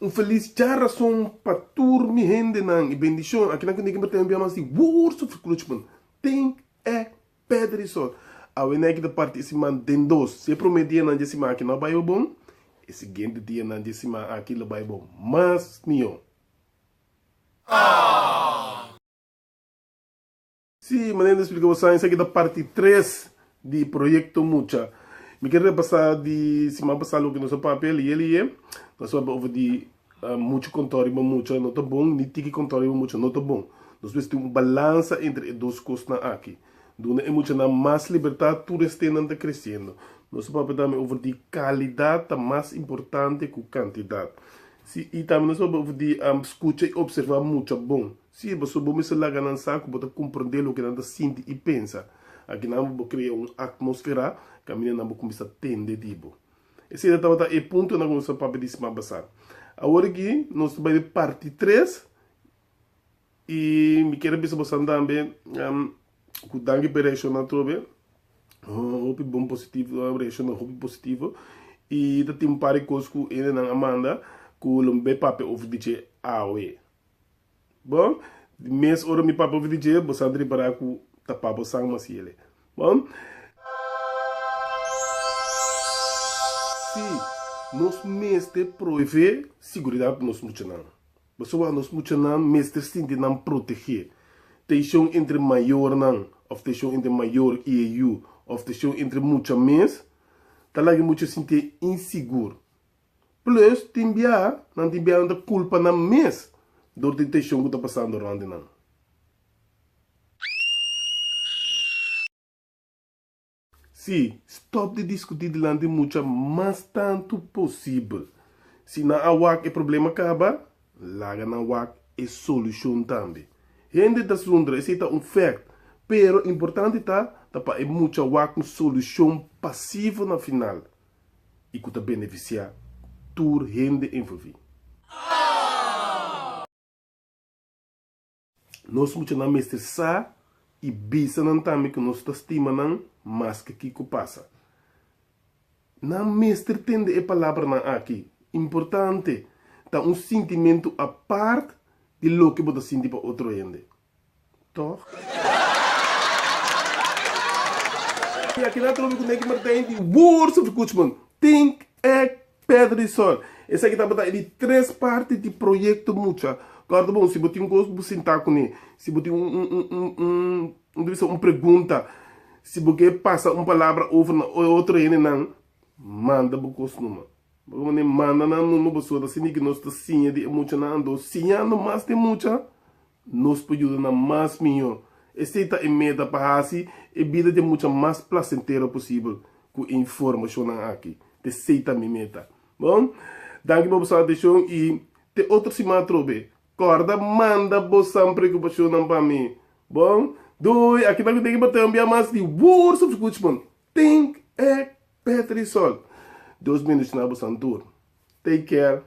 Un felis djarason pa tur mi hendenan i bendishon. Akinan ku Nicky Martijn bia mas di Words of Encouragement. Think, act, Pedrisol, Awe nèki ta parti e siman den dos. Si e promé dianan dje siman aki no a bai bo bon, e siguiente dianan dje siman aki lo bai bo mas mihó. Sí, manera mi a splika boso, esaki ta parti tres di Proyekto Mucha. Mi ke repasá di siman pasá loke nos a papia lié lié. Nos a papia over di Muchu kontò riba mucha no ta bon, ni tiki kontò riba mucha no ta bon. Nos mester tin un balansa entre e dos kosnan aki. Duna e muchanan mas libertat tur esté nan ta kresiendo. Nos a papia tambe over di kalidat ta mas importante ku kantidat. Si, i tambe nos a papia over di skucha i opservá mucha bon. Si, pasobra bo mester laga nan sa ku bo ta komprendé loke nan ta sinti i pensa. Akinan bo krea un atmosfera kaminda nan bo kuminsá tende di bo. Esei ta tabata e puntonan ku nos a papia di siman pasá. Awor aki nos ta bai den parti tres i mi kier a bisa bosan tambe ku danki pa e reakshonnan atrobe. Hopi bon positivo, reakshonnan hopi positivo i ta tin un par di kos ku hendenan a manda ku lo mi bai papia over di dje awe. Bon, di mes ora mi papia over di dje, bosan ta ripará ku ta pa bosan mas yele. Bon. Sí, nos mester proveé siguridat pa nos muchanan. Pasobra nos muchanan mester sinti nan protegé. Tenshon entre mayornan, òf tenshon entre mayor i e yu, òf tenshon entre mucha mes, ta laga e mucha sintié insigur. Plus, tin bia, nan tin bia nan ta kulpa nan mes dor di tenshon ku ta pasando rònt di nan. Sí, stòp di diskutí dilanti mucha mas tantu posibel. Si nan a wak e problema kaba, laga nan wak e solushon tambe. Hende ta zundra, esei ta un fèkt, pero importante ta ta pa e mucha wak un solushon pasivo na final i ku ta benefisiá tur hende envolví. Nos muchanan mester sa i bisa nan tambe ku nos ta stima nan maske kiko pasa. Nan mester tende e palabranan aki. Importante, ta un sintimentu apart di loke bo ta sinti pa otro hende. Tòg? I aki nan trobe ku Nicky Martijn di Words of Koetsman, Think, Act, Pedra di Sol. Esaki tabata e di tres parti di Proyekto Mucha. Kòrda bon, si bo tin un kos bo sintá kuné, si bo tin un un un un un bisa un pregunta, si bo ke pasa un palabra over na e otro hendenan, manda bo kos numa. Bo ke manera manda nan numa pasobra ta sinti ku nos ta siña di e muchanan, anto siñando mas di e mucha, Nos por yuda nan mas mihó. Esei ta e meta pa hasi e bida di e mucha mas plasentero posibel ku e informashonnan aki. Esei ta mi meta. Bon, danki pa boso atenshon i te otro siman atrobe. Kòrda manda bosan preokupashonnan pa mi. Bon, doei! Aki nan ku tin ke bat'é un bia mas di Words of Goodman. Think, act, Petrisol. Dios bendishoná bosan tur. Take care.